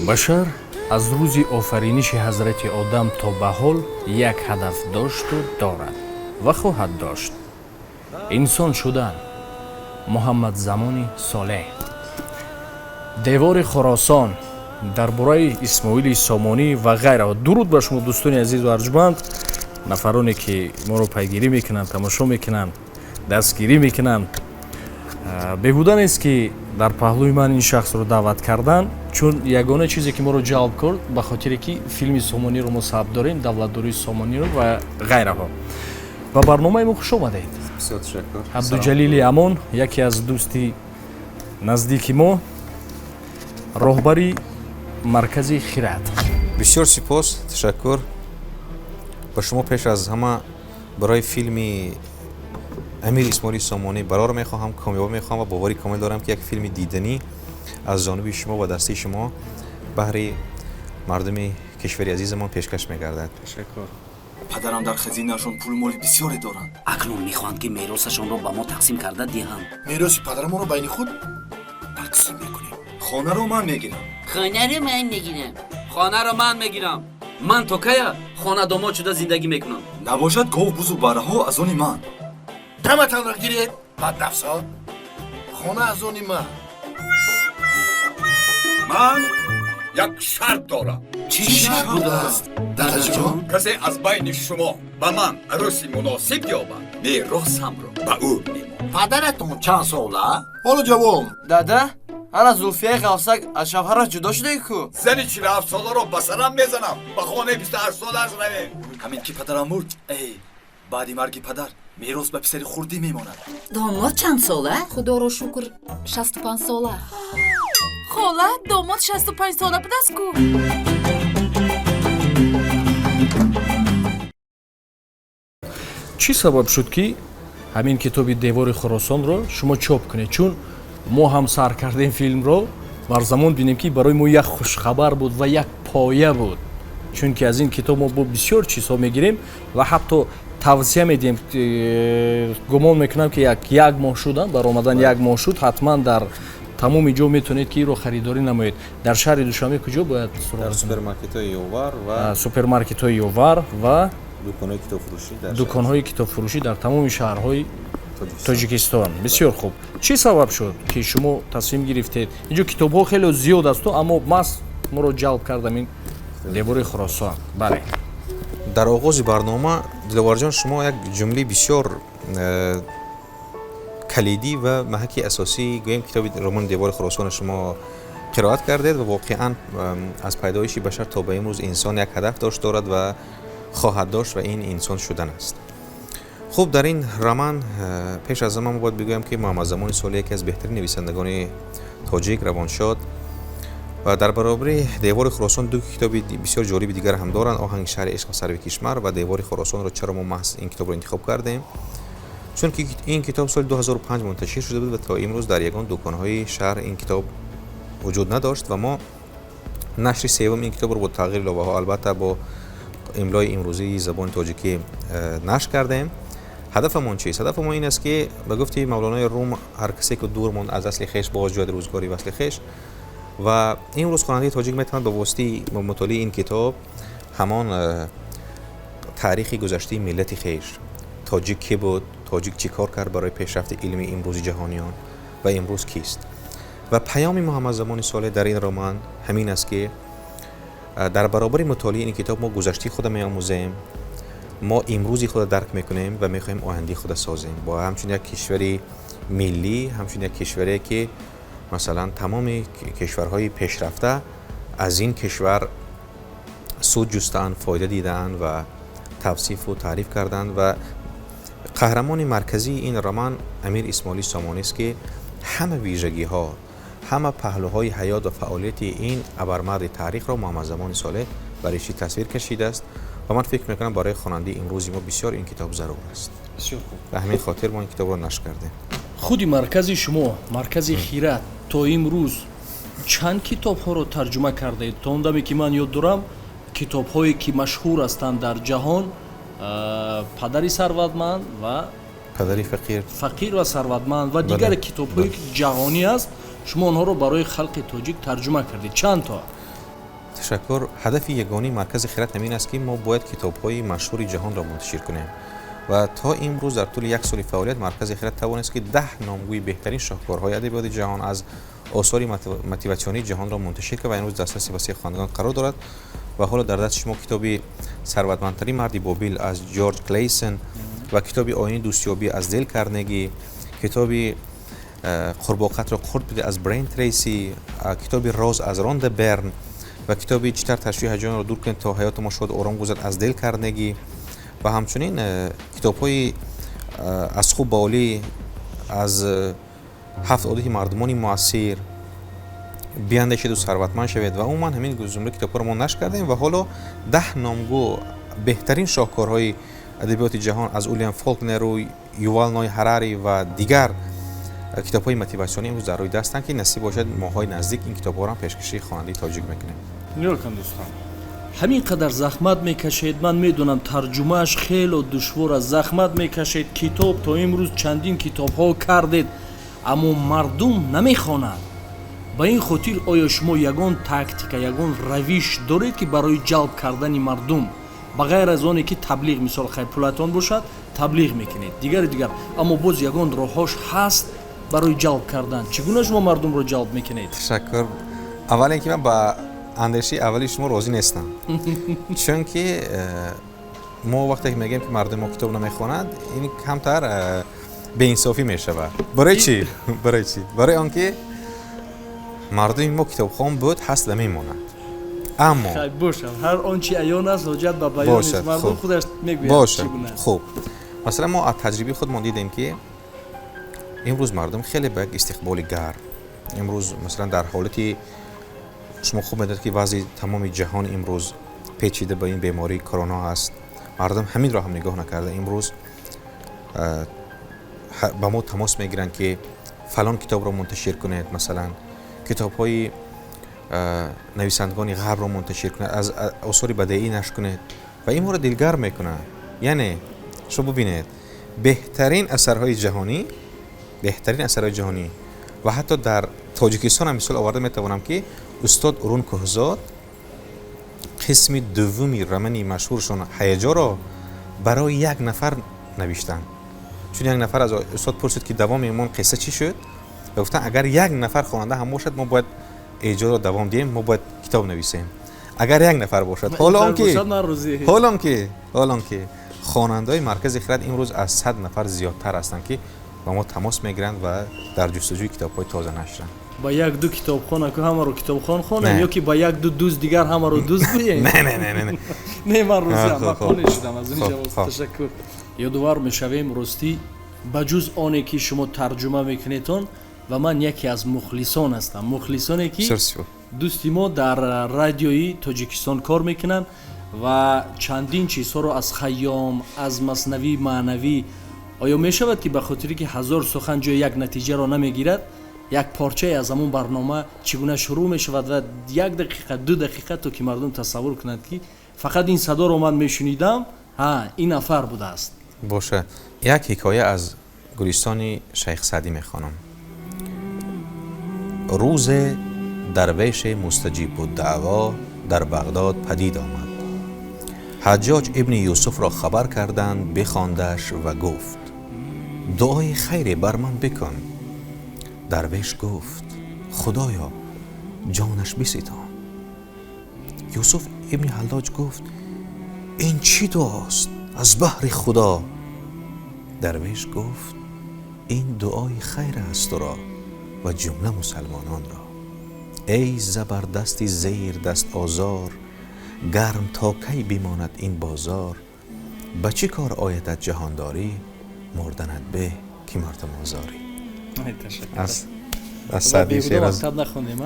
Башар аз рӯзи офариниши ҳазрати Одам то ба ҳол як ҳадаф дошту дорад ва хоҳад дошт: инсон шудан. Муҳаммадзамони Солеҳ. Девори Хуросон, дар бораи Исмоили Сомонӣ ва ғайра. Дуруд ба шумо, дӯстони азизу арҷманд, нафароне ки моро пайгирӣ мекунанд, тамошо мекунанд, дастгирӣ мекунанд. Беҳуда нест, ки дар паҳлӯи ман ин шахсро даъват кардан, чун ягона чизе ки моро ҷалб кард, ба хотире ки филми Сомониро мо сабт дорем, давлатдории Сомониро ва ғайраҳо. Ба барномаи мо хуш омадед. Бисёр ташаккур. Абдуҷалили Амон, яке аз дӯсти наздики мо, роҳбари маркази Хират. Бисёр сипос, ташаккур ба шумо. Пеш аз ҳама барои филми Амир Исмоили Сомонӣ барор мехоҳам, комёб мехоҳам ва боварӣ комил дорам, ки як филми диданӣ аз ҷониби шумо ва дастаи шумо баҳри мардуми кишвари азизамон пешкаш мегардад. Ташаккур. Падарам дар хазинаашон пулу моли бисёре доранд. Акнун мехоҳанд, ки меросашонро ба мо тақсим карда диҳанд. Мероси падарамонро байни худ тақсим мекунем. Хонаро ман мегирам. Хонаро ман мегирам. Хонаро ман мегирам. Ман то кая хонадомод шуда зиндагӣ мекунам? Набошад, гов, бузу барраҳо аз они ман. Даматанро гиред, баднафсо! Хона аз они ман. Ман як шарт дорам. Чӣ шарт будааст, дадаҷон? Касе аз байни шумо ба ман арӯси муносиб ёбад, меросамро ба ӯ мемонам. Падаратон чанд сола? Ҳоло ҷавон. Дада, ана Зулфияи ғафсак аз шавҳараш ҷудо шудаи ку. Зани 47-соларо ба сарам мезанам, ба хонаи 28-солааш равем. Ҳамин ки падарам мурд, эй, баъди марги падар мерос ба писари хурдӣ мемонад. Домод чанд сола? Худоро шукр, 65 сола. Хола, домод 65 сола будааст ку. Чӣ сабаб шуд, ки ҳамин китоби Девори Хуросонро шумо чоп кунед? Чун мо ҳам сар кардем филмро, барзамон бинем, ки барои мо як хушхабар буд ва як поя буд, чунки аз ин китоб мо бо бисёр чизҳо мегирем ва ҳатто тавсия медиҳем. Гумон мекунам, ки як моҳ шуд баромадан, як моҳ шуд. Ҳатман дар тамоми ҷо метавонед, ки инро харидорӣ намоед. Дар шаҳри Душанбе куҷо бояд? Дар супермаркетҳои Ёвар ва супермаркетҳои Ёвар ва дуконҳои китобфурӯшӣ дар дуконҳои китобфурӯшӣ дар тамоми шаҳрҳои Тоҷикистон. Бисёр хуб. Чӣ сабаб шуд, ки шумо тасмим гирифтед? Инҷо китобҳо хеле зиёд асту, аммо маҳз моро ҷалб кардам ин Девори Хуросон, бале. Дар оғози барнома, Диловарҷон, шумо як ҷумлаи бисёр калидӣ ва маҳаки асосии, гӯем, китоби романи Девори Хуросонро шумо қироат кардед. Ва воқеан аз пайдоиши башар то ба имрӯз инсон як ҳадаф дошт, дорад ва хоҳад дошт ва ин инсон шудан аст. Хуб, дар ин роман пеш аз ҳама мо бояд бигӯям, ки Муҳаммадзамони Солеҳ яке аз беҳтарин нависандагони тоҷик, равоншод, ва дар баробари Девори Хуросон ду китоби бисёр ҷолиби дигар ҳам доранд: Оҳанги шаҳри ишқ ва Сарви кишмар. Ва Девори Хуросонро чаро мо маҳз ин китобро интихоб кардем? Чунки ин китоб соли 2005 мунташир шуда буд ва то имрӯз дар ягон дуконҳои шаҳр ин китоб вуҷуд надошт. Ва мо нашри севум ин китобро бо тағйири иловаҳо, албатта бо имлои имрӯзии забони тоҷикӣ нашр кардем. Ҳадафамон чист? Ҳадафамон ин аст, ки ба гуфти Мавлонои Рум, ҳар касе ки дур монд аз асли хеш, боз ҷӯяд рӯзгори васли хеш. Ва имрӯз хонандаи тоҷик метавонад ба воситаи мутолиаи ин китоб ҳамон таърихи гузаштаи миллати хеш, тоҷик кӣ буд, тоҷик чӣ кор кард барои пешрафти илми имрӯзи ҷаҳониён ва имрӯз кист. Ва паёми Муҳаммадзамони Солеҳ дар ин роман ҳамин аст, ки дар баробари мутолиаи ин китоб мо гузаштаи худа меомӯзем, мо имрӯзи худа дарк мекунем ва мехоҳем ояндаи худа созем бо ҳамчун як кишвари миллӣ, ҳамчун як кишваре, ки масалан тамоми кишварҳои пешрафта аз ин кишвар суд ҷустаанд, фоида дидаанд ва тавсифу таъриф карданд. Ва қаҳрамони марказии ин роман Амир Исмоили Сомонист, ки ҳама вижагиҳо, ҳама паҳлӯҳои ҳаёт ва фаъолияти ин абармарди таърихро Муҳаммадзамони Солеҳ ба решӣ тасвир кашидааст. Ва ман фикр мекунам, барои хонандаи имрӯзи мо бисёр ин китоб зарур аст. Бисёр хуб. Ба ҳамин хотир мо ин китобро нашр кардем. Худи маркази шумо, маркази Хират, то имрӯз чанд китобҳоро тарҷума кардаед? То он даме ки ман ёд дорам, китобҳое ки машҳур ҳастанд дар ҷаҳон, Падари сарватманд ва Падари фақир. Фақир ва сарватманд ва дигар китобҳое ки ҷаҳонӣ аст, шумо онҳоро барои халқи тоҷик тарҷума кардед. Чанд то? Ташаккур. Ҳадафи ягонии Маркази Хирад ҳамин аст, ки мо бояд китобҳои машҳури ҷаҳонро мунташир кунем ва то имрӯз дар тӯли як соли фаъолият Маркази Хирад тавонист, ки 10 номгӯи беҳтарин шоҳкорҳои адабиёти ҷаҳон аз осори мотиватсионии ҷаҳонро мунташир кард ва имрӯз дастраси васеи хонандагон қарор дорад. Ва ҳоло дар дасти шумо китоби «Сарватмандтарин марди Бобил» аз Ҷорҷ Клейсон ва китоби «Оини дӯстёбӣ» аз Дел Карнеги, китоби «Қурбоқатро қурт биде» аз Брайан Трейси, китоби «Роз» аз Ронда Берн ва китоби «Чӣ тавр ташвиши ҳаяҷонро дур кунед, то ҳаёти мо шоду ором гузарад» аз Дел Карнеги ва ҳамчунин китобҳои «Аз хуб ба олӣ», аз «Ҳафт одати мардумони муассир», «Биандешеду сарватманд шавед» ва умуман ҳамин зумраи китобҳоро мо нашр кардем. Ва ҳоло 10 номгӯ беҳтарин шоҳкорҳои адабиёти ҷаҳон аз Уилям Фолкнеру Ювал Ной Ҳарари ва дигар китобҳои мотиватсионӣ имрӯз дар рӯи дастанд, ки насиб бошад, моҳҳои наздик ин китобҳоро ҳам пешкаши хонандаи тоҷик мекунем. Нигоҳ кун, дӯстон, ҳамин қадар заҳмат мекашед. Ман медонам, тарҷумааш хело душвор аст. Заҳмат мекашед, китоб то имрӯз чандин китобҳо кардед, аммо мардум намехонад. Ба ин хотир оё шумо ягон тактика, ягон равиш доред, ки барои ҷалб кардани мардум, ба ғайр аз оне ки таблиғ, мисол, хай, пулатон бошад, таблиғ мекунед, дигари дигар, аммо боз ягон роҳҳош ҳаст барои ҷалб кардан? Чӣ гуна шумо мардумро ҷалб мекунед? Ташаккур. Аввал ин ки ман ба андешаи аввали шумо розӣ нестам, чунки мо вақте ки мегӯем, ки мардуми мо китоб намехонад, ин камтар беинсофӣ мешавад. Барои чӣ? Барои чӣ? Барои он ки мардуми мо китобхон буд, ҳаст ва мемонад, аммо Хай, бошад, ҳар он чи аён аст, ҳоҷат ба баён нест. Мардум худаш мегӯяд. Бошад, хуб. Масалан, мо аз таҷрибаи худмон дидем, ки имрӯз мардум хеле ба як истиқболи гарм, имрӯз масалан дар ҳолати, шумо хуб медонед, ки вазъи тамоми ҷаҳон имрӯз печида ба ин бемории корона аст, мардум ҳаминро ҳам нигоҳ накарда, имрӯз ба мо тамос мегиранд, ки фалон китобро мунташир кунед, масалан, китобҳои нависандагони ғарбро мунташир кунед, аз осори бадеӣ нашр кунед ва ин моро дилгарм мекунад. Яъне шумо бубинед, беҳтарин асарҳои ҷаҳонӣ, беҳтарин асарҳои ҷаҳонӣ ва ҳатто дар Тоҷикистон ҳам мисол оварда метавонам, ки устод Урун Кӯҳзод қисми дуввуми романи машҳуршон «Ҳаяҷоро» барои як нафар навиштанд, чун як нафар аз устод пурсид, ки давоми он қисса чӣ шуд, ва гуфтанд, агар як нафар хонанда ҳам бошад, мо бояд эҷодро давом диҳем, мо бояд китоб нависем, агар як нафар бошад. Ҳол он ки хонандаҳои Маркази Хирад имрӯз аз 100 нафар зиёдтар ҳастанд, ки ба мо тамос мегиранд ва дар ҷустуҷӯи китобҳои тоза нашранд. Ба як ду китобхона ку ҳамаро китобхон хонем ё ки ба як ду дузд дигар ҳамаро дузд гӯем? Не, не, не, не. Не, ман розиам, ман қонеъ шудам аз ин ҷавоб, ташаккур. Ёдовар мешавем, ростӣ, ба ҷуз оне ки шумо тарҷума мекунедон, ва ман яке аз мухлисон ҳастам, мухлисоне ки дӯсти мо дар Радиои Тоҷикистон кор мекунанд ва чандин чизҳоро аз Хайём, аз Маснавии маънавӣ. Оё мешавад, ки ба хотире ки ҳазор сухан ҷои як натиҷаро намегирад, як порчае аз ҳамон барнома чӣ гуна шурӯъ мешавад ва як дақиқа, 2 дақиқа, то ки мардум тасаввур кунанд, ки фақат ин садоро ман мешунидам, ҳа, ин нафар будааст? Боша, як ҳикоя аз Гулистони Шайх Саъдӣ мехонам. Рӯзе дарвеше мустаҷибуддаъво дар Бағдод падид омад. Ҳаҷҷоҷ ибни Юсуфро хабар карданд. Бихондаш ва гуфт: «Дуои хайре бар ман бикун». Дарвеш гуфт: «Худоё, ҷонаш биситон». Юсуф ибни Ҳаллоҷ гуфт: «Ин чӣ дуост, аз баҳри Худо?» Дарвеш гуфт: «Ин дуои хайр аст туро ва ҷумла мусалмононро. Эй забардасти зердаст озор, гарм то кай бимонад ин бозор? Ба чӣ кор оядат ҷаҳондорӣ, мурданат беҳ, ки мардумозорӣ». Аз Саъдӣ мактаб нахондем.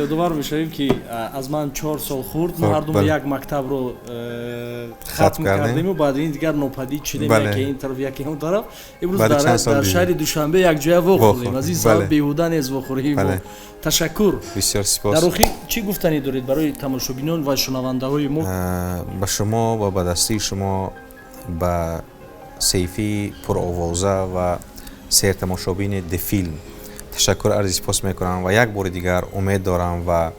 Ёдовар мешавем, ки аз ман 4 сол хурд, мо ҳардумо як мактабро хатм кардему баъд ин дигар нопадид шудем, яке ин тараф, яке он тараф. Имрӯз дар шаҳри Душанбе якҷоя вохӯрдем, аз ин сабаб беҳуда нест вохӯрии мо. Ташаккур. Бисёр сипос. Дар охир чӣ гуфтанӣ доред барои тамошобинон ва шунавандаҳои мо? Ба шумо ва ба дастаи шумо, ба саҳифаи пуровоза ва сертамошобини Дефилм ташаккур, арзи сипос мекунам ва як бори дигар умед дорам ва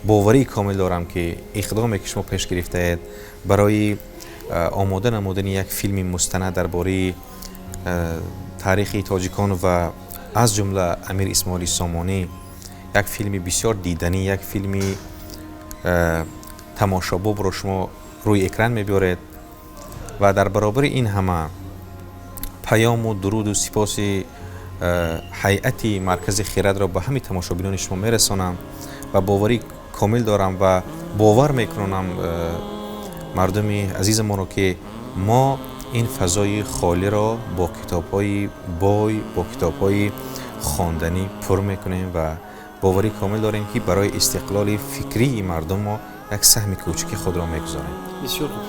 Боварии комил дорам, ки иқдоме, ки шумо пеш гирифтаед барои омода намудани як филми мустанад дар бораи таърихи тоҷикон ва аз ҷумла Амир Исмоили Сомонӣ, як филми бисёр диданӣ, як филми тамошобобро шумо рӯи экран мебиёред. Ва дар баробари ин ҳама паёму дуруду сипоси ҳайати Маркази Хирадро ба ҳамаи тамошобинони шумо мерасонам ва боварӣ комил дорам ва бовар мекунонам мардуми азизамонро, ки мо ин фазои холиро бо китобҳои бой, бо китобҳои хонданӣ пур мекунем ва боварӣ комил дорем, ки барои истиқлоли фикрии мардум мо як саҳми кӯчики худро мегузорем. Бисёр хуб.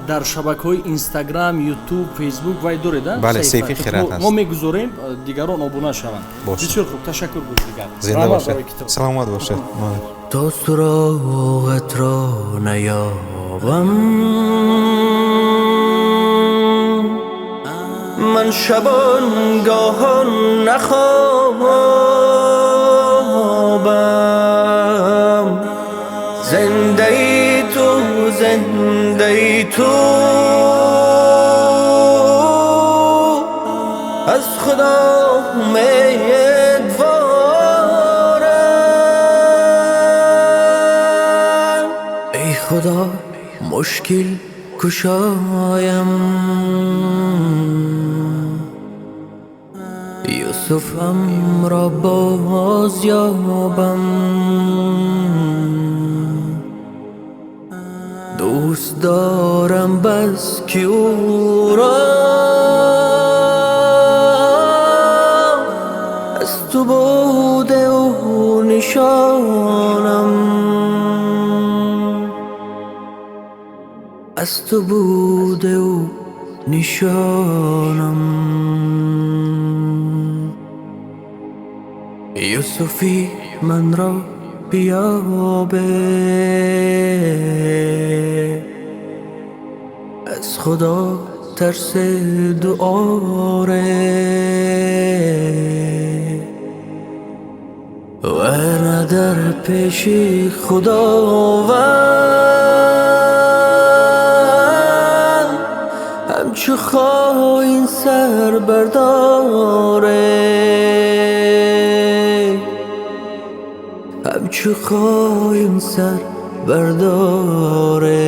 Дар шабакаҳои Инстаграм, Ютуб, Фейсбук вай доред? Бале, саҳифаи Хирад ҳаст. Мо мегузорем, дигарон обуна шаванд. Бисёр хуб, ташаккур буд дигар. Зинда бошед, саломат бошед. То суроғатро наёбам, ман шабонгоҳон нахобам. Зиндаи ту, зиндаи ту, аз Худо умедворам. Эй Худо, мушкил кушоям, Юсуфамро боз ёбам. Дӯст дорам бас ки ӯро аз ту буде ӯ нишонам, аз ту буде ӯ нишонам. Юсуфи манро биёбе, аз Худо тарс дуоре, варна дар пеши Худованд ҳамчу хоин сар бардоре, ҳамчу хоин сар бардоре.